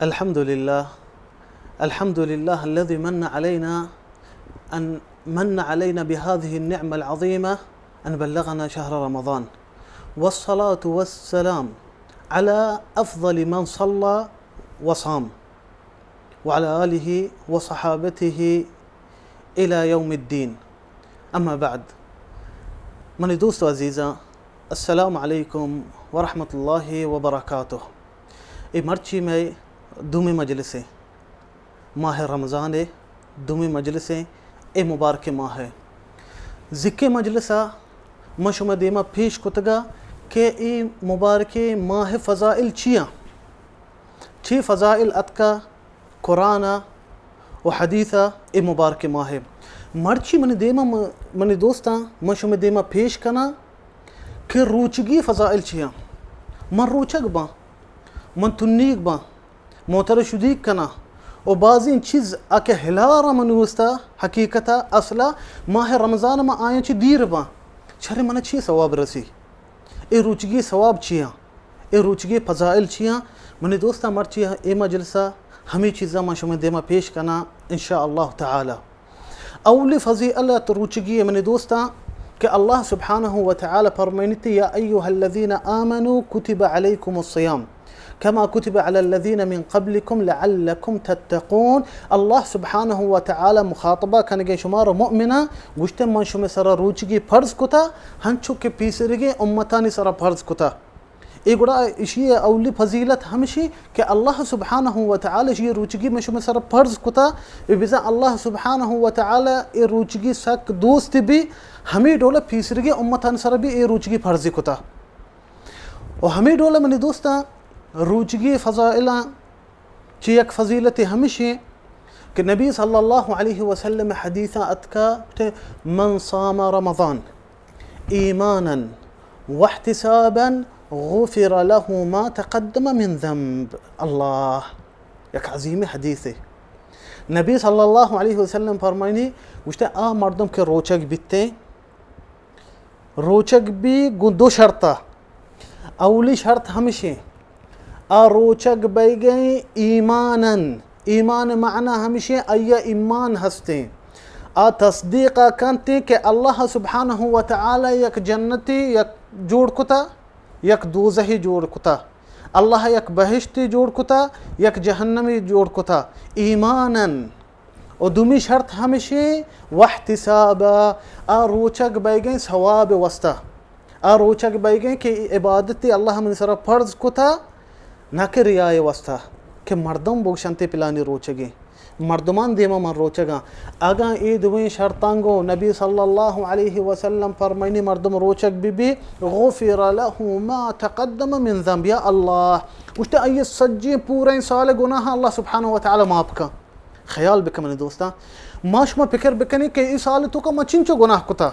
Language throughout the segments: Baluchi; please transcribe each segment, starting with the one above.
الحمد لله. الحمد لله الذي من علينا، أن من علينا بهذه النعمة العظيمة، أن بلغنا شهر رمضان. والصلاة والسلام على أفضل من صلى وصام، وعلى آله وصحابته إلى يوم الدين. أما بعد. منی دوست و عزیزاں، السلام علیکم ورحمۃ اللہ وبرکاتہ. اے مرچی مئے دومی مجلس ایں، ماہ رمضان ءِ دومی مجلس ایں، اے مبارک ماہ ءِ. زکے مجلس ءَ من شمئے دیما پیش کتگا کہ اے مبارک ماہ فضائل چیاں؟ چی فضائل اتکا قرآن ءَ و حدیث ءَ اے مبارک ماہ ءَ؟ مرچی منی دیما م-، منی دوستاں، من شمئے دیما پیش کناں کہ روچگی فضائل چیاں. من روچگ باں، من تنیگ باں، موتر شدیگ کناں و بازیں چیز آ کہ ہلار من وستا حقیقتا اصلا ماہ رمضان ما آیاں چی دیر باں، چرے من چی ثواب رسی؟ اے روچگی ثواب چیاں؟ اے روچگی فضائل چیاں؟ منی دوستاں، مرچی اے مجلسا ہمے چیزاں من شمئے دیما پیش کناں ان شاء اللہ تعالی. اولی فضیلت روچگی ءِ منی دوستاں کہ اللہ سبحانہ و تعالی فرمائنیت، یا ایھا الذین آمنوا کتب علیکم الصیام کما کتب علی الذین من قبلکم لعلکم تتقون. اللہ سبحانہ و تعالی مخاطبہ کنگے شمارا مؤمناں، گوشتے من شمئے سرا روچگی فرض کتا، ہنچو کہ پیسریگیں امتانی سرا فرض کتا. اے گڑا اشی اولی فضیلت ہمشی کہ اللہ سبحانہ و تعالی اشی روچگی من شمئے سرا فرض کتا، اے بزاں اللہ سبحانہ و تعالی اے روچگی سک دوست بی، ہمے ڈولا پیسریگیں امتانی سرا بی اے روچگی فرض کتا. و ہمے ڈولا منی دوستاں، روچگی فضائلاں چہ یک فضیلتے ہمشی کہ نبی صلی اللہ علیہ وسلم حدیثاں اتکا کہ من صام رمضان ایمانا واحتسابا غفر له ما تقدم من ذنب. اللہ، یک عظیم حدیثے. نبی صلی اللہ علیہ وسلم فرمائنی، گوشتے، آ مردم کہ روچگ بیتے، روچگ بی گوں دو شرطا. اولی شرط ہمشیں، آ روچگ بیگیں ایمانن. ایمان معنی ہمشیں، آیا ایمان ہستیں، آ تصدیق کنتیں کہ اللہ سبحانہ و تعالی یک جنتی یک جوڑ کتا، یک دوزہی جوڑ کتا، اللہ یک بہشتی جوڑ کتا، یک جہنمی جوڑ کتا، ایمانن. و دومی شرط ہمشیں، واحتسابا، آ روچگ بیگیں ثواب واسطہ، آ روچگ بیگیں کہ اے عبادت اللہ منی سرا فرض کتا، نہ کہ ریائے واسطہ کہ مردم بگشنتے پلانی روچگیں، مردمان دیما من روچگاں. اگاں اے دوئیں شرطاں گوں نبی صلی اللہ علیہ وسلم فرمائنی مردم روچگ بی بی، غفر له ما تقدم من ذنب. یا اللہ، گوشتے آئی سجیں پوریں سال گناہ اللہ سبحانہ و تعالی معاف کن. خیال بکن منی دوستاں، ما شما فکر بکنی کہ اے سال توکا ما چنچو گناہ کتا.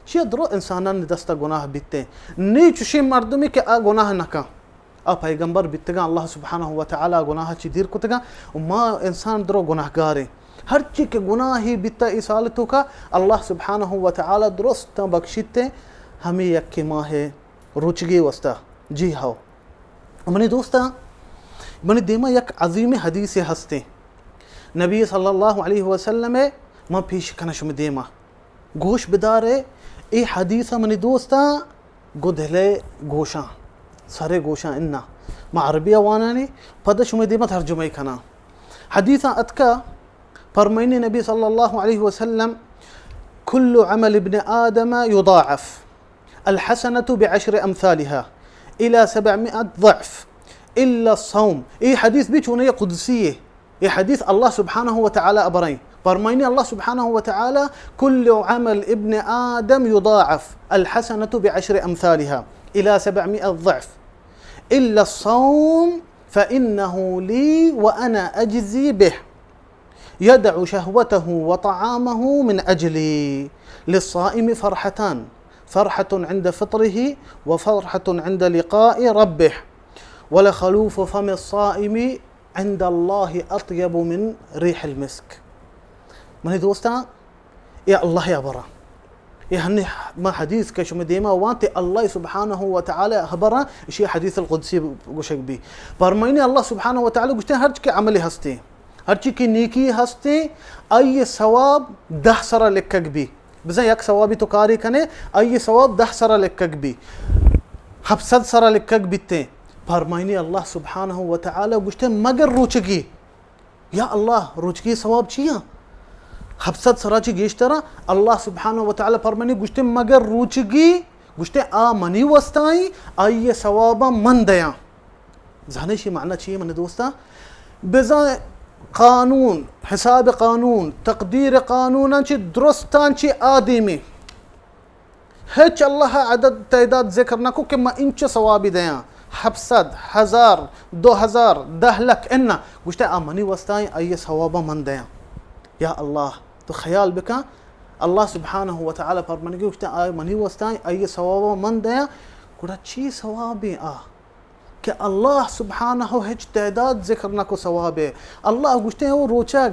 چیا درو انسانانی دستا گناہ بیتے؟ نی چشیں مردمی کہ آ گناہ نکن. آ پیغمبر بیتگاں، اللہ سبحانہ و تعالی گناہ چی دیر کتگاں و ما انسان درو گناہگاریں. ہرچی کہ گناہی بیتا اے سال توکا، اللہ سبحانہ و تعالی درستاں بخشیتے ہمیں یکے ماہ روچگی واسطہ. جی ہاؤ. منی دوستاں، منی دیما یک عظیم حدیثے ہستیں. نبی صلی اللہ علیہ وسلم ءِ من پیش کناں شمئے دیما. گوش بدارے، اے حدیث منی دوستاں گوں دلے گوشاں، سرے گوشاں انا. ما عربی وانانی، پدا شمئے دیما ترجمہ کناں. حدیثاں اتکا، فرمائنی نبی صلی اللہ علیہ وسلم، کل عمل ابن آدم یضاعف. الحسنة بعشر أمثالها إلى سبعمائة ضعف إلا الصوم. اے حدیث بھی چونہ قدسی ہے. اے حدیث اللہ سبحانہ و تعالی ابرائیں. فرمائنی اللہ سبحانہ و تعالی، كل عمل ابن آدم يضاعف الحسنة بعشر أمثالها إلى سبعمائة ضعف إلا الصوم فإنه لي وأنا أجزي به. يدع شهوته وطعامه من أجلي. للصائم فرحتان، فرحة عند فطره وفرحة عند لقاء ربه. ولخلوف فم الصائم عند الله أطيب من ريح المسك. منی دوستاں، اے اللہ ءِ ہبراں. اے ہنی ما حدیث کہ شما دیما وانتے، اللہ سبحانہ و تعالی حبراں، اشی حدیث القدسی گوشگ بی۔ فرمائنی اللہ سبحانہ و تعالی گوشتے، ہرچ کہ عمل ہستے، ہرچی کہ نیکی ہستے، آئی ثواب دہ سرا لکھگ بی۔ بزاں یک ثوابی تو کاری کنے، آئی ثواب دہ سرا لکھگ بی، ہفت سد سرا لکھگ بیتے۔ فرمائنی اللہ سبحانہ و تعالی گوشتے، مگر روچگی۔ یا اللہ، روچگی ثواب چیاں؟ ہفت سد سرا چی گیشترا۔ اللہ سبحانہ و تعالی فرمانی گوشتے، مگر روچگی، گوشتے، آ منی وستائیں، آئی ثوابا من دیاں۔ زانے شی معنی چی منی دوستاں؟ بزاں قانون، حساب قانون، تقدیر قانوناں چی درستاں چی آدمی ہچ اللہ عدد تعداد ذکر نہ کو کہ من انچو ثوابی دیاں، ہفت سد، ہزار، دو ہزار، دہ لکھ، انا۔ گوشتے، آ منی وستائیں، آئی ثوابا من دیاں۔ یا اللہ، تو خیال بکن، اللہ سبحانہ و تعالی فرمانگی گوشتے، آ منی وستائیں، آئی ثوابا من دیاں۔ گڑا چی ثوابیں آ؟ کہ اللہ سبحانہ ہچ تعداد ذکر نہ کو ثوابے۔ اللہ گوشتے، او روچگ،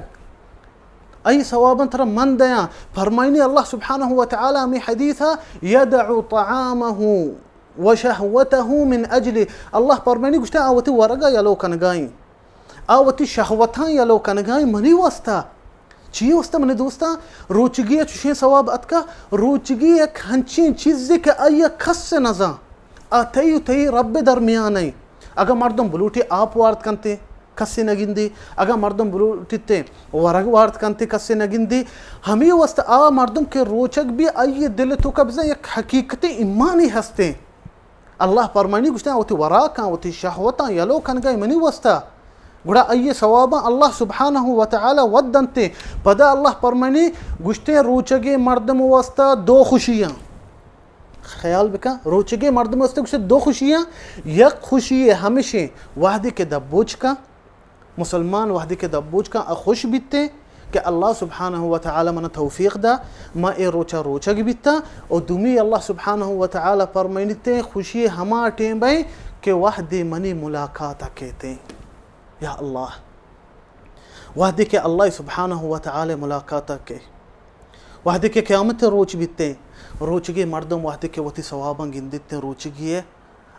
ای ثواباں ترا من دیاں۔ فرمائنی اللہ سبحانہ و تعالی ہمیں حدیث، یدع طعامہ و شہوتہ من اجلی۔ اللہ فرمائنی گوشتے، آ وتی ورگا یلو کنگائیں۔ آ وتی شہوتاں یلو کنگائیں منی واسطہ۔ چی واسطہ منی دوستاں؟ روچگی ء چشیں ثواب اتکا، روچگی یک ہنچیں چیزے کہ آئی ء کس ء نزاں، آ تئی و تئی رب ء درمیان ء۔ اگاں مردم بلوٹی آپ وارت کنتے، کسے نہ گندی۔ اگاں مردم بلوٹیتے ورگ وارت کنتے، کسے نہ گندی۔ ہمے واسطہ آ مردم کہ روچگ بی، آئی ء دل ء توکا بزاں یک حقیقتیں ایمانے ہستیں۔ اللہ پرمانی گوشتن، وتی وراکاں، وتی شہوتاں یلو کنگا منی واسطہ۔ گڑا آئی ثواباں اللہ سبحانہ و تعالی ود دنتے۔ پدا اللہ پرمانی گوشتن، روچگے مردم واسطہ دو خوشیاں۔ خیال بکن، روچگے مردم واسطہ گوشتن دو خوشیاں۔ یک خوشی ہمشیں وحدی کہ دبوچ کن، مسلمان وہدے کہ دبوچ کن، آ خوش بیتیں کہ اللہ سبحانہ و تعالی منا توفیق دا، ما اے روچا روچگ بیتاں۔ و دومی اللہ سبحانہ و تعالی پرمائنیتیں، خوشی ہما ٹیم بئیں کہ وہدے منی ملاقات کیتیں۔ یا اللہ، وہدے کہ اللہ سبحانہ و تعالی ملاقات کے، وہدے کہ قیامت روچ بیتیں، روچگے مردم وہدے کہ وتی ثواباں گندیتیں روچگی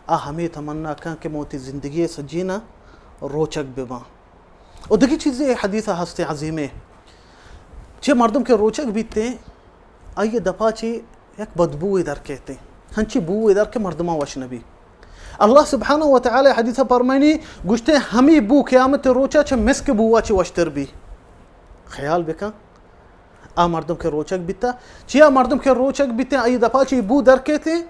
آ ہمے تمنا کن کہ من وتی زندگی ء سجیناں روچگ بہ باں۔ و دگہ چیزے حدیث ء ہستیں عظیمیں، چہ مردم کہ روچگ بیتیں، آئی ء دپا چہ یک بدبوے در کیتیں، ہنچی بوے در کہ مردماں وش نہ بی۔ اللہ سبحانہ و تعالی حدیث ء پرمائنی، گوشتیں، ہمے بو قیامت روچا چہ مسک بوا چہ وشتر بی۔ خیال بکن، آ مردم کہ روچگ بیتا، چیا مردم کہ روچگ بیتیں، آئی دپا چہ بو در کیتیں،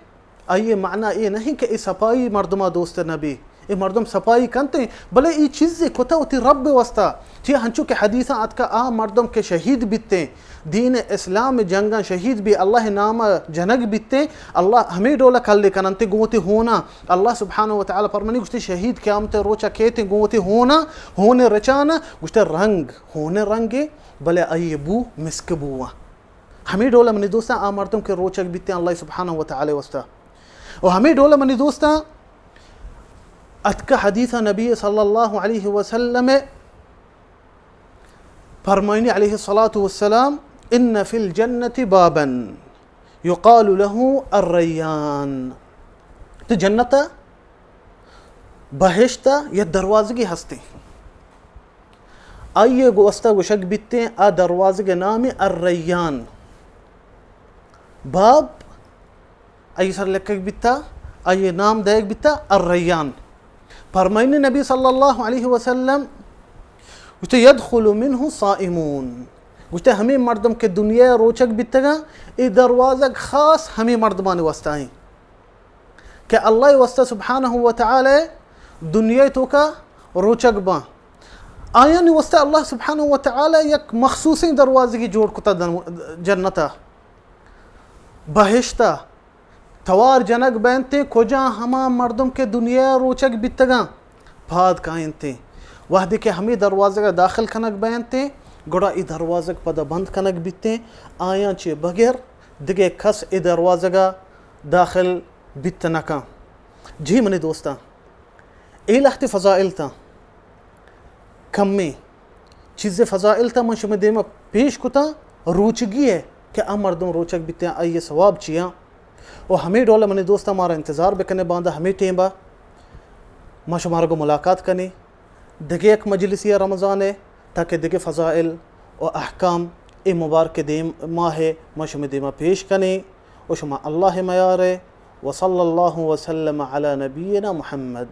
آئی ء معنی اے نہ انت کہ اے صفائی مردم ء دوست نہ بی، اے مردم صفائی کنت انت، بلے اے چیزے کتہ وتی رب ء واسطہ۔ چیا ہنچو کہ حدیثاں اتکہ، آ مردم کہ شہید بیتیں، دین اسلام جنگاں شہید بی، اللہ نام ء جنگ بیتیں، اللہ ہمے ڈول ء کلے کننت گوں وتی ہونا۔ اللہ سبحانہ و تعالی فرمانی گوشتی، شہید قیامت روچ ء کیتیں گوں وتی ہونا، ہون رچانا، گوشتہ رنگ ہون رنگے، بلے آئی بو مسک بو۔ ہمے ڈول ء منی دوستاں، آ مردم کہ روچگ بیتیں اللہ سبحانہ و تعالی واسطہ۔ و ہمے ڈول ء منی دوستاں، اتکہ حدیث نبی صلی اللہ علیہ وسلم فرمائنی علیہ الصلاة والسلام، ان فی الجنة بابا یقال له الریان۔ تو جنت ء بہشت ء یک دروازگے ہستیں۔ آئی ء گوستا گوشگ بیتیں، آ دروازگ ء نام الریان۔ باب آئی سر لکگ بیتا، آئی نام دئیگ بیتا الریان۔ فرمائنی نبی صلی اللہ علیہ وسلم گوشتے، یدخل منه صائمون۔ گوشتے، ہمیں مردم کہ دنیا روچگ بیتگاں، اے دروازگ خاص ہمیں مردمانی واسطہ ہیں کہ اللہ واسطہ سبحانہ و تعالی دنیا توکا روچگ باں۔ آیانی واسطہ اللہ سبحانہ و تعالی یک مخصوصیں دروازگی جوڑ کتا دن-، جنتا۔ بہشت ء توار جنگ بینتیں، کجا ہما مردم کہ دنیا ء روچگ بیتگاں پاد کاینتیں۔ وہدے کہ ہمے دروازگ ء داخل کنگ بینتیں، گڑا اے دروازگ پدا بند کنگ بیتیں، آیاں چہ بغیر دگہ کس اے دروازگ ء داخل بیت نہ کن۔ جی منی دوستاں، اے لہتے فضائل تاں، کمیں چیزے فضائل تاں من شمئے دیما پیش کتاں، روچگی ء کہ آ مردم روچگ بیتیں، آئی ءِ ثواب چیاں۔ و ہمے ڈول منی دوستاں مارا انتظار بکنے، باندا ہمے ٹیم ءَ ما شمارا گوں ملاقات کنیں دگہ یک مجلسی ءَ رمضان ءِ، تاکہ دگہ فضائل و احکام اے مبارک دیم ماہ ءَ ما شمے دیما پیش کنیں۔ و شما اللہ ءِ میار ءَ۔ وصلی اللہ وسلم علی نبینا محمد۔